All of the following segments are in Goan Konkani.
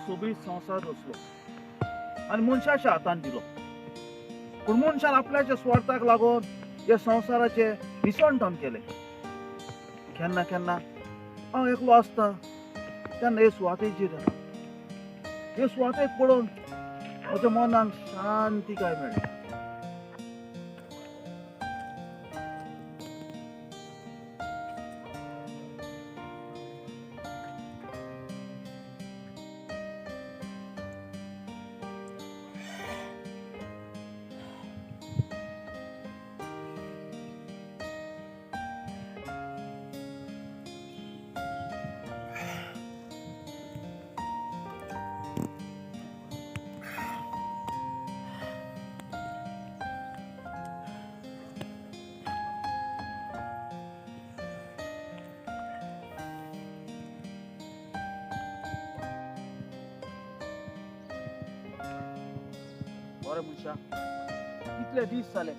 सोबीत संवसार रचलो आनी मनशाच्या हातान दिलो. पूण मनशान आपल्याच्या स्वार्थाक लागून ह्या संवसाराचें विसणटण केलें. केन्ना केन्ना हांव एकलो आसता तेन्ना हे सुवातेचेर येता. हे सुवातेक पळोवन म्हज्या मनाक शांतिकाय मेळटा. बरें मनशा, कितले दीस जाले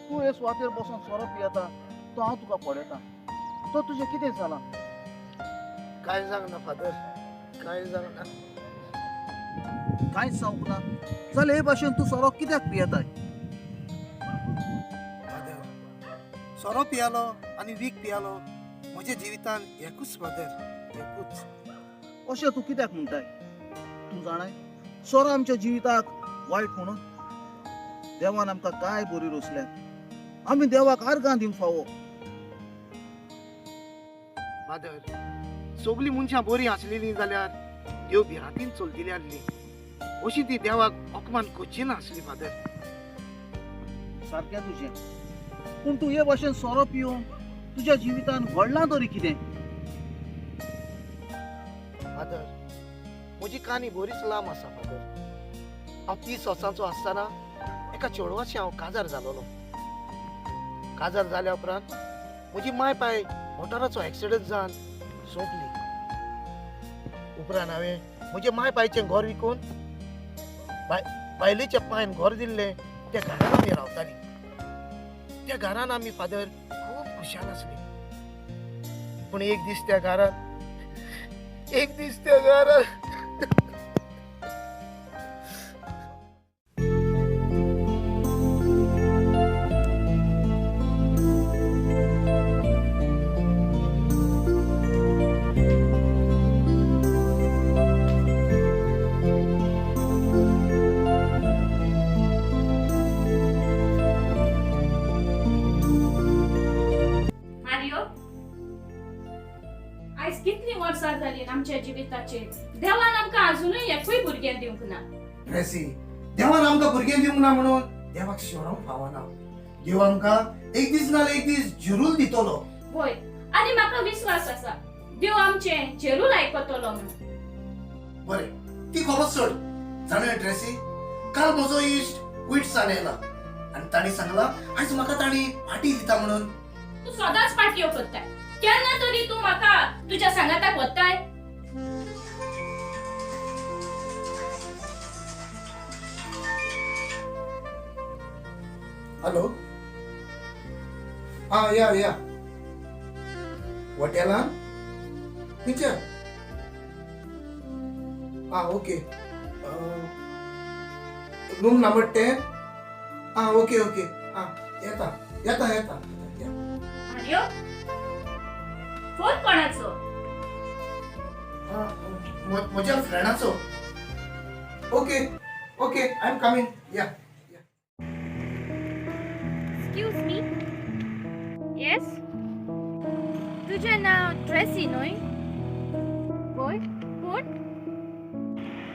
तूं हे सुवातेर बसून सोरो पियेता तो हांव तुका पळयता. तो तुजें कितें जालां? कांय जावंक ना फादर, कांय जावंक ना. कांयच जावंक ना जाल्यार हे भाशेन तूं सोरो कित्याक पियेताय? फादर, सोरो पियालो आनी वीख पियालो म्हज्या जिवितान एकूच फादर, एकूच. अशें तूं कित्याक म्हणटाय? तूं जाणाय सोरो आमच्या जिविताक वायट म्हणून देवान आमकां काय बरी रचल्या. आमी देवाक आर्गां दिवंक फावो. फादर, सगळीं मनशां बरीं आसलेलीं जाल्यार देव भिरांतीन चलतली आसली. अशी ती देवाक अपमान करची नासली फादर. सारकें तुजें, पूण तूं हे भाशेन सोरो पिवन तुज्या जिवितान घडलां तरी कितें? फादर, म्हजी काणी बरीच लांब आसा फादर. हांव 30 वर्सांचो आसतना एका चेडवाशी हांव काजार जालोलो. काजार जाल्या उपरांत म्हजी माय पाय मोटराचो एक्सिडंट जावन सोंपली. उपरांत हांवें म्हजे माय पायचें घर विकून बायलेच्या पांयन घर दिल्लें. त्या घरान आमी रावतालीं. त्या घरान आमी फादर खूब खुशाल आसली. पूण एक दीस त्या घरान, एक दीस त्या घरान आमच्या जिविताचेर देवान आमकां अजुनूय एकूय भुरगें दिवंक ना. ट्रेसी, देवान आमकां भुरगें दिवंक ना म्हणून देवाक शरम फावना. देव आमकां एक दीस ना एक दीस जरूर दितलो. वय, आनी म्हाका विस्वास आसा देव आमचें जरूर आयकतलो म्हणून. बरें, ती खबर सोड. जाणा ट्रेसी, काल म्हजो इश्ट विटसान येयला आनी तांणी सांगलां आयज म्हाका तांणी पाटी दिता म्हणून. तूं सदांच पाटयो करताय. केन्ना तरी तूं म्हाका तुज्या सांगाताक वताय? हॅलो, हा या या हॉटेलान खंयच्या? हा ओके, रूम नंबर 10. हा ओके ओके, हा येता येता येता. मारियो, फोन कोणाचो? म्हज्या फ्रेंडाचो. Okay okay, I am coming. या. Excuse me. Yes? तुझें नांव ट्रेसी न्हय? वय, कोण?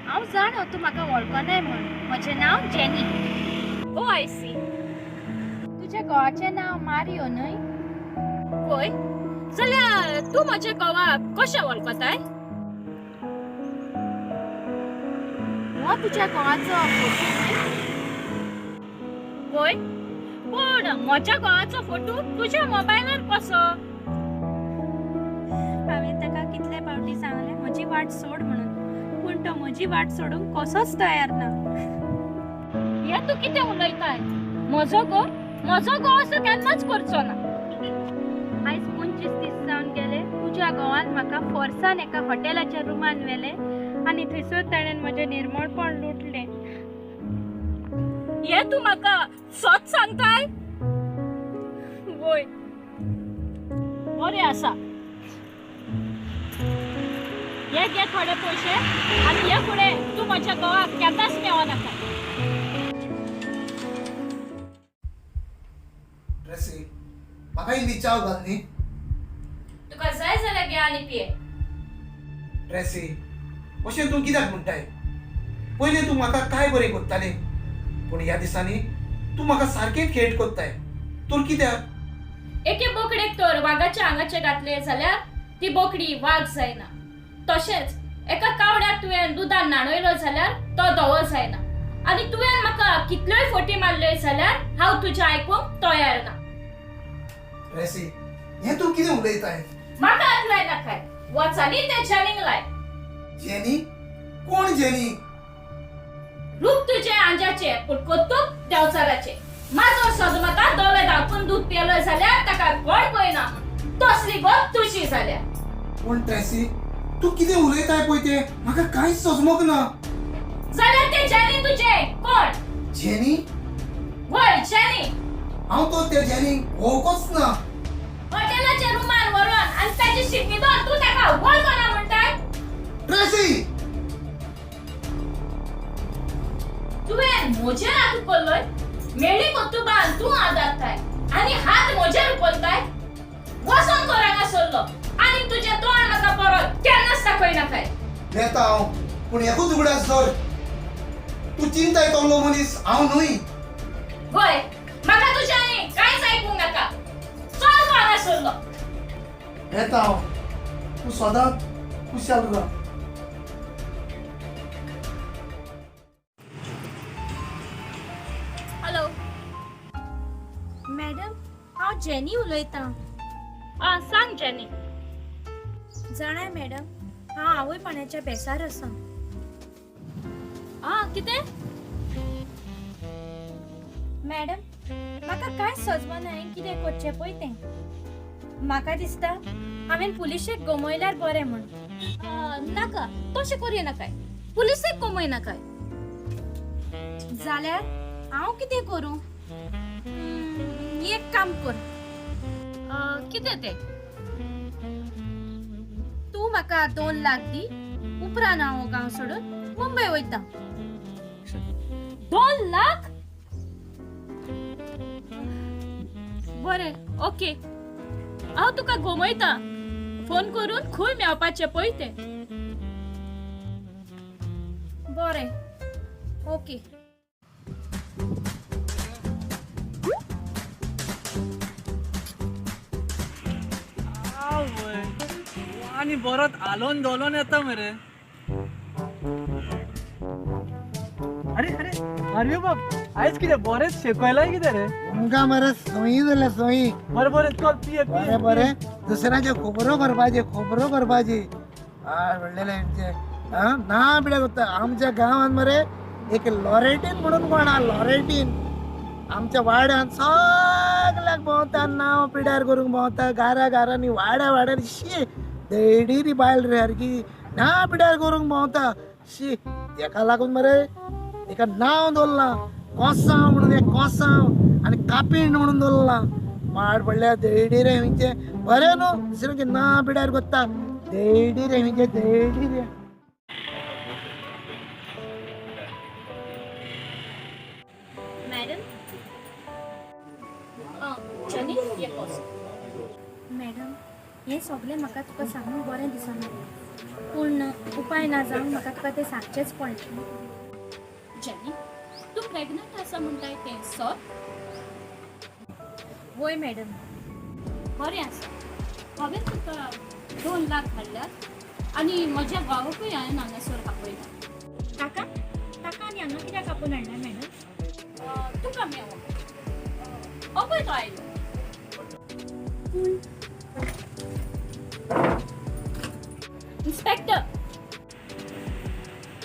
हांव जाणो तूं म्हाका वळखनाय म्हूण. म्हजें नांव जेनी. O I C. तुज्या घोवाचें नांव मारियो न्हय? वय, जाल्यार तूं म्हज्या घोवाक कशें वळखताय? हो तुज्या घोवाचो फोटो न्हय? वय, पूण म्हज्या घोवाचो फोटो तुज्या मोबायलार कसो? हांवें ताका कितले फावटी सांगलें म्हजी वाट सोड म्हणून, पूण तो म्हजी वाट सोडूंक कसोच तयार ना. हें तूं कितें उलयताय? म्हजो घोव, म्हजो घोव असो केन्नाच करचो ना. आयज 25 दीस जावन गेले तुज्या घोवान म्हाका फोर्सान एका हॉटेलाच्या रुमान व्हेलें आनी थंयसर ताणें म्हजें निर्मळपण लुटलें. हे तूं म्हाका सत सांगताय? वय. बरें आसा, हे घे थोडे पयशे आनी हे फुडें तूं म्हज्या घोवाक केन्नाच मेळनाका. ट्रेसी, म्हाका इल्ली च्याव घाल न्ही. तुका जाय जाल्यार घे आनी पिये. ट्रेसी, अशें तूं कित्याक म्हणटाय? पयलीं तूं म्हाका काय बरें कोत्तालें, पूण ह्या दिसांनी तूं म्हाका सारकें खेट कोत्ताय. तर कित्याक? एके बोकडेक तर वागाच्या आंगाचे घातले जाल्यार ती बोकडी वाग जायना, तशेंच एका कावड्याक तुवें दुदान न्हाणयलो जाल्यार तो धवो जायना, आनी तुवें म्हाका कितल्योय फोटी मारल्योय जाल्यार हांव तुजें आयकूंक तयार ना. ट्रेसी, हें तूं कितें उलयताय? म्हाका हात लाय नाकाय, वचानी तें जेनीक लाय. जेनी? कोण जेनी? रूप तुजें आंज्याचें पूण कर्तूब देंवचाराचें. माजर सदमता दोळे धांपून दूद पियेलो जाल्यार ताका कोण पळयना, तसली गत तुजी जाल्या. पूण ट्रेसी, तूं कितें उलयताय पळय तें म्हाका कांयच सजमोक ना. जाल्यार तें जेनी तुजें कोण? जेनी? वय जेनी. हांव तो त्या जेनीक वळखोच ना. हॉटेलाच्या रुमान व्हरून आनी ताची शिकवी दोन तूं ताका वळखना म्हणटाय? ट्रेसी, तुवें म्हजेर हात उखल्लोय, मेळ्ळी कर्तुबान तूं आदारताय आनी हात म्हजेर उखलताय. वचोन कर हांगा सरलो आनी तुजें तोंड म्हाका परत केन्नाच दाखयनाकाय. येता हांव, पूण एकूच उगडास धर, तूं चिंताय तोलो मनीस हांव न्हय. वय, म्हाका तुजें आनी कांयच आयकूंक नाका. चल तूं हांगा सरलो. येता हांव, तूं सदांच खुशाल राव. हॅलो मॅडम, हांव जेनी उलयतां. आं, सांग जेनी. जाणाय मॅडम, हांव आवयपणाच्या बेसार आसा. आं, कितें? मॅडम, म्हाका कांयच सजमना हांवें कितें करचें पळय तें. म्हाका दिसता हांवें पुलिशेक गमयल्यार बरें म्हूण. नाका, तशें करूं नाकाय, पुलिसेक गमय नाकाय. जाल्यार हांव कितें करूं? एक काम कर. कितें तें? तूं म्हाका 2 लाख दी, उपरांत हांव हो गांव सोडून मुंबय वयता. 2 लाख? बरें, ओके, हांव तुका गमयता. फोन करून खंय मेळपाचें पळय तें. बरें, ओके. आनी बरोच आलोन दोलोन येता मरे. अरे अरे अरे बाब, आयज कितें बरेंच शेकयलाय कितें रे? तुमकां मरे सोयी जाल्या सोयी. बरें बरें, चल पिये पिये. बरें बरें, दुसऱ्यांच्यो खबरो करपाची, खबरो करपाची. हय व्हडलेले आमचे ना पिड्याक जाता. आमच्या गांवांत मरे एक लॉरेटीन म्हणून कोण आहा, लॉरेटीन. आमच्या वाड्यान सगल्याक भोंवता, नांव पिड्यार करूंक भोंवता, गारा गारांनी वाड्या वाड्यांनी. शी, देडीरी बायल रे सारकी, ना पिड्यार करूंक भोंवता. शी, तेका लागून मरे एका नांव दवरलां कोसांव म्हणून, एक कोसांव आनी कापीण म्हणून दवरलां. माड पडल्या देडी रे खंयचे. बरें न्हू, दुसऱ्यांचे ना पिड्यार कोत्ता. देडी रे खंयचे, देडी रे. मॅडम, जेनी, ये बस. मॅडम, हें सगळें म्हाका तुका सांगूंक बरें दिसना, पूण उपाय ना जावन म्हाका तुका तें सांगचेंच पडलें. जेनी, तूं प्रेग्नंट आसा म्हणटाय तें सत? वय मॅडम. बरें आसा, हांवें तुका 2 लाख हाडल्यात आनी म्हज्या घोवाकूय हांवें हांगासर आपयला. काका, ताका आनी हांगा कित्याक आपोवन हाडला मॅडम? तुका मेवो अभय तो आयलो. पूण इन्स्पेक्टर,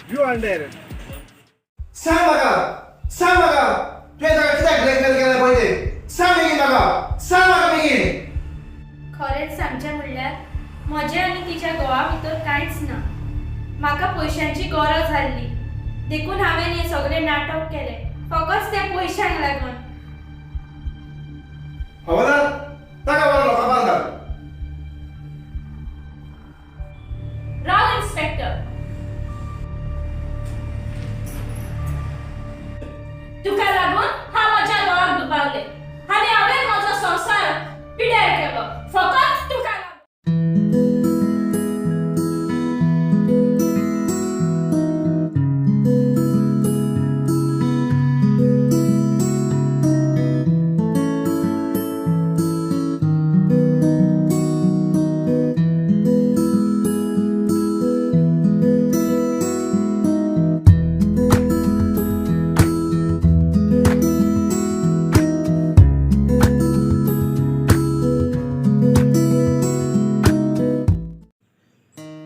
you under. सांग म्हाका, सांग म्हाका, तुवें ताका कित्याक ब्लॅकमेल केलें पळय तें. सांग बेगीन म्हाका, सांग म्हाका बेगीन. खरेंच सांगचें म्हणल्यार म्हजें आनी तिच्या घोवा भितर कांयच ना. म्हाका पयशांची गरज आसली देखून हांवें हें सगळें नाटक केलें, फकत त्या पयशांक लागून. हवालदार, ताका व्हर लोकां घाल. राव इन्स्पेक्टर, तुका लागून हांव म्हज्या घोवाक दुबावलें आनी हांवें म्हजो संवसार पिड्यार केलो फकत तुका लागून.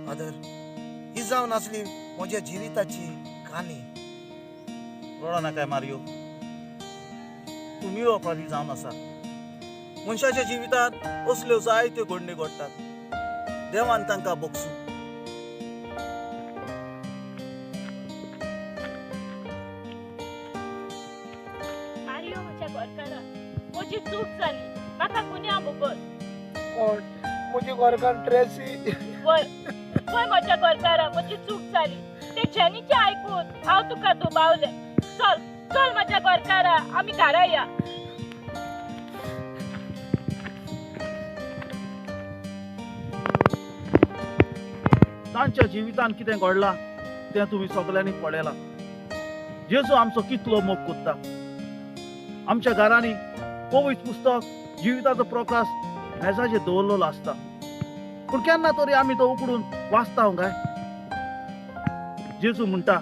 फादर, ही जावन आसली म्हज्या जिविताची काणी. रडो नाकाय मारियो, तूं निरो अपराधी जावन आसा. मनशाच्या जिवितांत असल्यो जायत्यो घडण्यो घडटात. देवान तांकां बक्षूं. मारियो म्हज्या घरकारा, म्हजी चूक जाली, म्हाका गुन्यांव भोगोस. कोण? म्हजी घरकान्न ट्रेसी. वय वय म्हज्या घरकारा, म्हजी चूक जाली. ते जेनीचें आयकून हांव तुका दुबावलें. चल चल म्हज्या घरकारा, आमी घरा या. तांच्या जिवितांत कितें घडलां तें तुमी सगल्यांनी पळयलां. जेजू आमचो कितलो मोग कोत्ता. आमच्या घरांनी पवित्र पुस्तक जिविताचो प्रकाश मेजाचेर दवरलेलो आसता, पूण केन्ना तरी आमी तो उकडून वाचता काय? जेजू म्हणटा,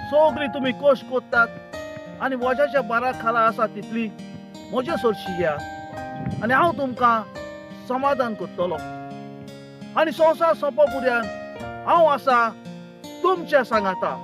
सगळीं तुमी कश्ट कोत्तात आनी वज्याच्या बारा खाला आसा तितली म्हजे सरशी या आनी हांव तुमकां समाधान करतलो. आनी संवसार सोंपो पुर्यान हांव आसा तुमच्या सांगाता.